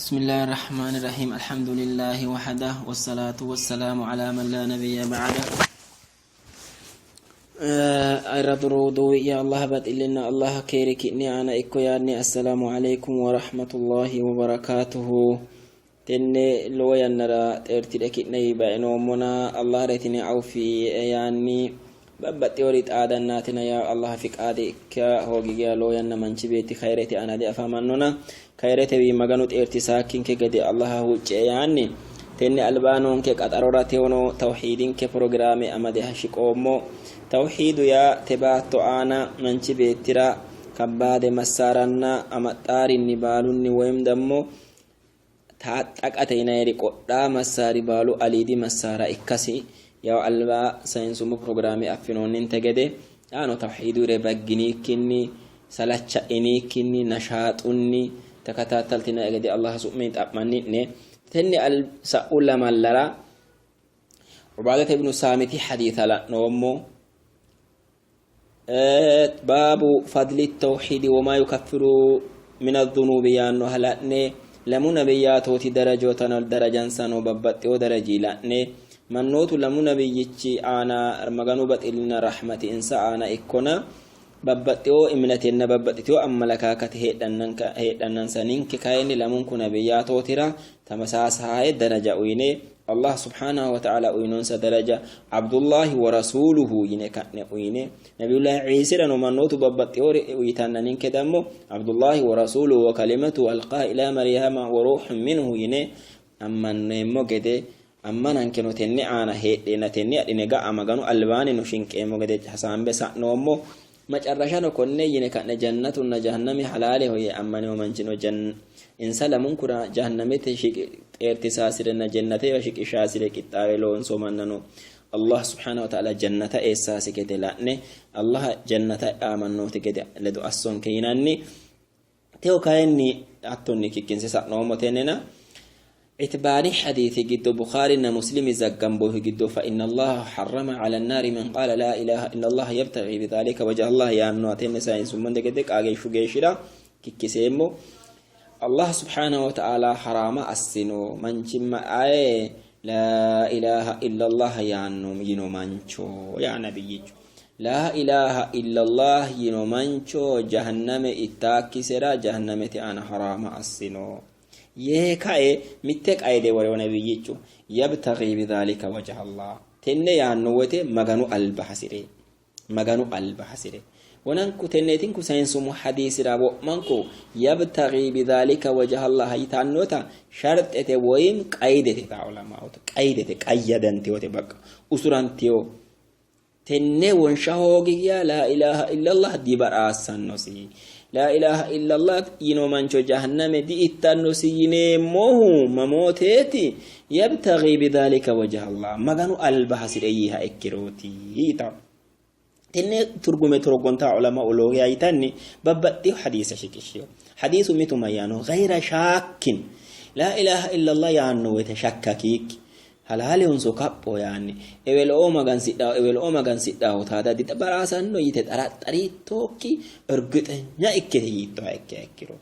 بسم الله الرحمن الرحيم الحمد لله وحده والصلاة والسلام على من لا نبي بعده. Ayirradu roduuwi'ya Allah baxillinna Allah keeri ki'ne aana ikko yaanni assalaamu alaikum wa rahmatullahi wa barakaatuhu. Tenne lowo yannara xeertidhe ki'ne bainoommona Allah retine awfi yaanni babbaxxewori xaadannaatina yaa Allah fiqaade ikka hoogi geya lowo yanna manchi beetti kayrete aana diafamannona kayretewi Maganu xeertisaakkinke gede Allah huucce yaanni tenne albaa noonke qaxarora tewono tawhiidinke pirogiraame amade hashiqoommo. Tawhiidu yaa te baatto aana manchi beettira kabbaade massaaranna amaxxaarinni baalunni woyim dammo taaxxaqate yinayiri qodhaa massaari baalu aliidi massaara ikkasi yaw alba sayinsummo pirogiraame affinoonninte gede yaano tawhiidure bagginiikkinni salacha'iniikkinni nashaaxunni takataattaltina gede Allah su'min xa'manni'ne. Tenne sa'u lamallara Ubaadata ibnu Saamiti hadiisa la'noommo. Baabu fadli tawhiidi womaa yukaffiru min adhunuubi yaannoha la'ne, lamu nabiyyaatooti darajootano darajansano babbaxxewo daraji la'ne, mannootu lamu nabiyyichi aana Maganu baxillinna rahmati insa aana ikkona babbaxxewo imnatenna babbaxxitewo ammalakaakate heedhannansa, ninke kayinni lamunku nabiyyaatootira tamasaasaye daraja uyine Allah subhanahu wa ta'ala uyinonsa daraja Abdullahi wa rasuluhu yine ka'ne uyine, Nabiyullahi Ciisirano mannootu babbaxxewore uyitanna ninke dammo Abdullahi wa rasuluhu wa kalimatuhu alqaha ila Maryama wa ruhun minhu yine ammanneemmo gede, ammanankeno tenne aana heedheenna tenne adhine ga'a Maganu albaanni no shinqeemmo gede hasaambe sa'noommo. Macarrashano konne yine ka'ne jannatunna jahannami halaaleho yee ammanino manchino insa lamunkura jahannamete xeertisaasirenna jannatera shiqishaasire qixxaawe loonso mannano Allah subhanahu wa ta'ala jannata eessaasi gede la'ne Allah jannata aamannooti gede ledo assonke yinanni. Tewo kayinni hattonni kikkinse sa'noommo tennena Itbaani hadiisi giddo Bukhaarinna Muslimi zaggambohu giddo fa inna Allaha harrama ala nnaari man qaala laa ilaaha illa Allah yabtaghi bidhalika wajha Allah yaannoha tenne sayinsummonte gede qaageeshshu geeshshira kikkiseemmo. Allah subhanahu wa ta'ala haraama assino manchimma aye laa ilaaha illa Allah yaanno yino mancho yaa nabiyyichu. Laa ilaaha illa Allah yino mancho jahanname ittaakkisera jahannamete aana haraama assino. Yee kae mitte qayde woreo nabiyyichu yabtaghi bidhalika wajha Allah tenne yaanno woyte Maganu alba hasi're Maganu alba hasi're wonanku tenneetinku sayinsummo hadiisira wo'manku yabtaghi bidhalika wajha Allah yitannota sharxete woyim qaydete taa ulamaotu qaydete qayyadantewote baqqa usurantewo Tenne wonsha hoogi yaa laa ilaaha illallah diba'raassannosi. Laa ilaaha illallah yino mancho jahanname di''ittannosi yineemmohu mamooteeti? Yabtaghi bidhalika wajha Allah, Maganu alba hasi're yiiha ikkirooti yitanno. Tenne turgume torgonta ulama loogiya yitanni babbaxxino hadiisa shiqishshino. Hadiisu mitu mayyaanno? Ghayra shaakkin laa ilaaha illallah yaanno woyte shakkakiikki Halaalehonso kaphoho yaanni ewelo''oo magansidhaho ewelo''oo magansidhaho taada dixabaraasanno yite xaraxxarittokki ergixenya ikkite yiittoha ikkiha ikkiro.